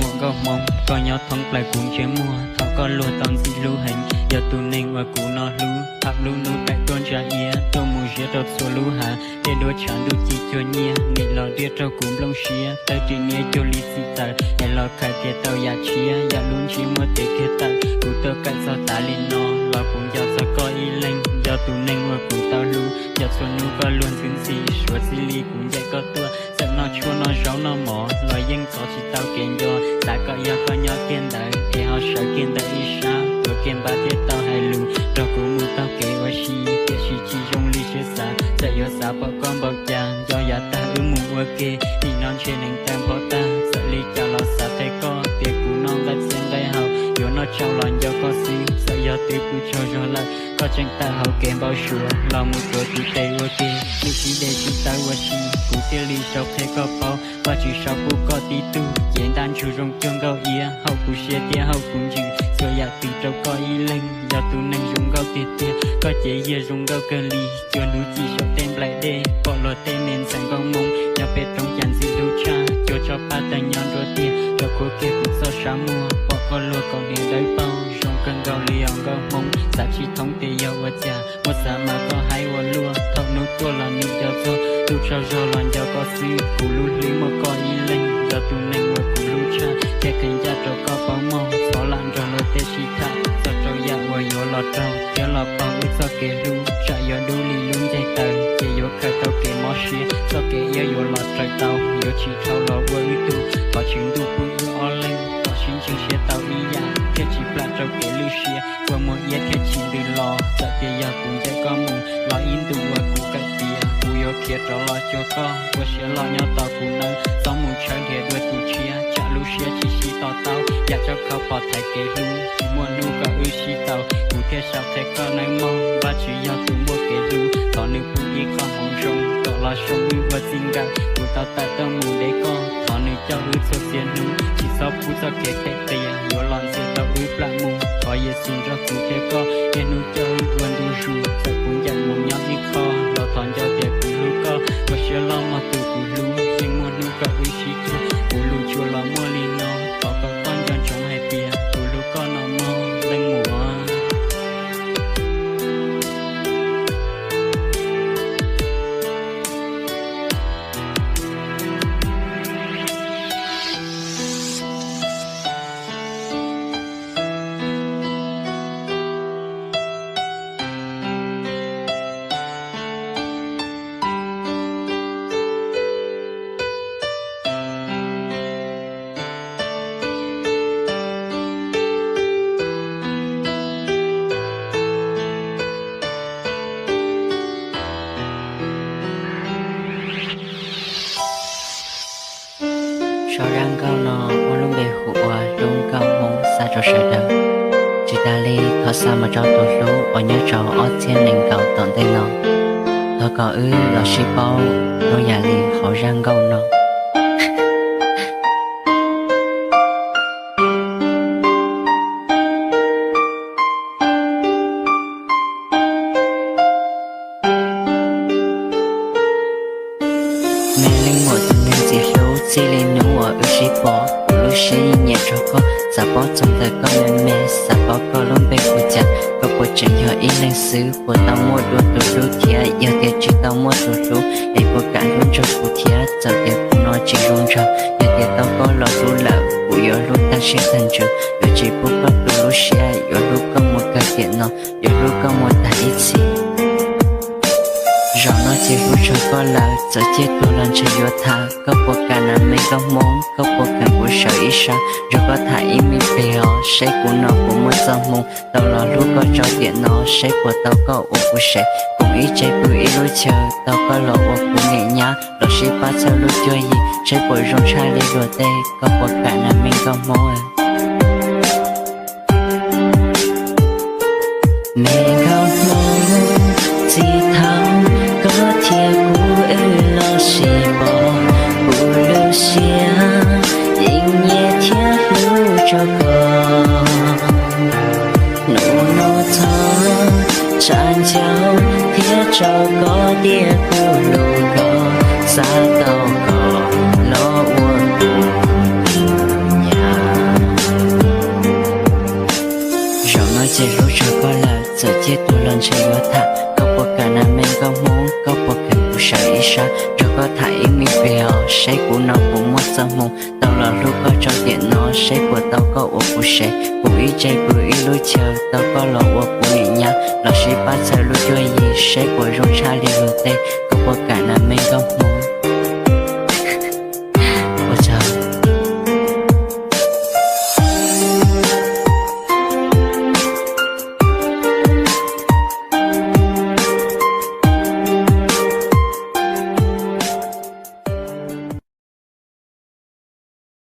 Ua nkauj hmoob, koj nyob thoob plaws kuv ntsej muag, thaum koj luag tau ntxim hlub heev, yog tus neeg uas kuv no hlub. Thaum lub hnub taim tuaj ntsa iab, tuaj mus ziab rau txhua lub hav, dej duab tshav ntuj ci cuag nyiaj, nim los riaj rau kuv nplooj siab, tawb ris niab cuag li txim tawm, es los khaws tias tau yam tshiab, yam lub ntsiab muab tes kiag tawm, kuv tuaj kawm txog tas li no, los kuv nco txog koj ib leeg, yog tus neeg uas kuv tau hlub, nco txhua hnub koj luag ntxhi ntxhi, suav txij li kuv ncaim koj tuaj, txawm noj tshuaj noj zaub noj mov, los yeej txov tsis tau kev nco, xav kom yog koj nyob kiag ntawd, es ho sawv kiag ntawd ib sab, tuav kiag npab thiaj tau hais lus, nrog kuv mus taug kev ua si, tiam sis tsis zoo li siab xav, txawm yuav xav pom koj npaum cas, nco yav tag wb mus ua ke, nim no ntshe neev tawg npho tag, txawm li cas los xav qhia koj, tias kuv noj nqaij txhia nqaij hau, yuav noj tsau los nco koj xwb, txawm yog twb pw tsaug zog lawm, koj tseem tawm hauv kev npau suav, los mus tuav tus tes ua ke, lwm sib de sib tawb ua si, kuv thiaj li sau qhia koj paub, Vajtswv sau pub koj tib tug, cev ntaj ntsug zoo cuag nkauj iab, haum kuv siab thiab haum kuv ntsws, txhua yam twg rau koj ib leeg, yog tus neeg zoo nkauj tiag tiag, koj cev yiag zoo nkauj kawg li, cuag hnub ci saum tej nplaim dej, pom luag tej me ntxhais nkauj hmoob, nyob pem roob cas ntxim hlub tshaj, cuag tsob phab tawg nyob nruab tiaj, rau khuav kiag kuv txoj sab muag, pom koj luag kaus hniav dawb paug, zoo kawg nkaus li os nkauj hmoob, xav tsis thoob tias yog ua cas, muab xav mas koj haib ua luaj, thaum hnub tuaj los nim nco txog, tus tsaug zog los nco koj xwb, kuv lub hlwb muaj koj ib leeg, yog tus neeg uas kuv hlub tshaj, thiaj qhia ncaj rau koj paub mog, txhob lam nrog luag tej sib tham, txog rau yam uas yuav los raug, thiab los paug wb txoj kev hlub, tsam yuav dub li lub nceeg taws, ces yuav khaws tau kev mob siab, txoj kev iab yuav los raws tau, yuav tsis dhau los ua wb tug, thov Tswv Ntuj pub wb ob leeg, kom sib ntseeg siab tau ib yam, thiaj tsis plam rau kev lwj siab, ua muag iab thiaj tsis ntws los, txawm tias yog kuv ncaim koj mus, los ib ntus uas kuv kawm tiav, kuv yuav khiav rov los cuag koj, ua siab loj nyob tos kuv nawb, txhob mus tshawb nrhiav dua tus tshiab, tsam lub siab tsis sib to taub, yam tsob khau pom thaiv kev hlub, tsis muaj hnub kom wb sib tau, kuv thiaj sau qhia koj nawb mog, Vajtswv yog tus muaj kev hlub, thov nws pub ib qho hmoov zoo, kom los zoo wb ua txij nkawm, kuv tau tawm tuaj mus de koj, thov nws coj wb txhua txhia hnub, tsis txhob pub txoj kev phem qias, yuav los ntxias tau wb plam mus, thov Yexus nrog kuv thiab koj, niaj hnub coj wb ua ntu zus, txawm kuv ncaim mus nyob ib qho, los thov nco tias kuv hlub koj, ua siab loj mog tus kuv hlub, yeej muaj hnub kom wb sib cuag, kuv lus tsuas los muaj li no, thov kom koj nco ntsoov hais tias kuv hlub koj no mog leej muam. Sau zaj nkauj no muaj lub npe hu ua Hlub Nkauj Hmoob xa rau sawv daws. Tsis tas li thov xa mus rau tus hlub uas nyob rau ob txhiab nees nkaum tom ntej no. Thov kom wb los sib paub zoo yam li hauv zaj nkauj no. Me leej muam tus neeg ntxim hlub, txij li hnub uas wb sib pom, kuv lub siab yeej nyiam rau koj. Xav paub txog ntawm koj me me, xav paub koj lub npe hu cas, koj puas tseem yog ib leeg xwb, puas tau muaj dua tus hlub thiab? Yog tias tsis tau muaj tus hlub, es puas kam hlub nrog kuv thiab? Txawm tias kuv no tsis zoo nraug, yog tias tau koj los hlub lawm, kuv yuav hlub tag siab tag ntsws, yuav tsis pub koj tu lub siab, yuav hlub koj mus kawg tiam no, yuav hlub koj mus tag ib txhis. Zaum no ces hlub tshua koj lawm, txawm ciaj tuag los ntshe yuav tham. Koj puas kam na me nkauj hmoob, koj puas kheev kuv sawv ib sab, nrog koj tham ib me pliag os, seb kuv no puas muaj txoj hmoo tau los hlub koj tsaus tiam no, seb puas tau koj ua kuv sev, koom ib tsev pw ib lub chaw, tau koj los ua kuv niam nyab, los sib pab txhawb lub cuab yig, seb puas zoo tshaj li luag tej. Koj puas kam na me nkauj hmoob? Me nkauj hmoob, txij thaum koj thiab kuv wb los sib pom, kuv lub siab yeej nyiam thiab hlub rau koj. Hnub no thov tsa ncauj thiab tso koj tias kuv hlub koj, xav tau koj los ua kuv niam Seb puas tau koj ua kuv sev, kuv ib tse pw ib lub chaw, tau koj los ua kuv niam nyab, los sis pab txhawb lub cuab yig, seb puas zoo tshaj li luag tej, koj puas kam nas me nkauj Hmoob?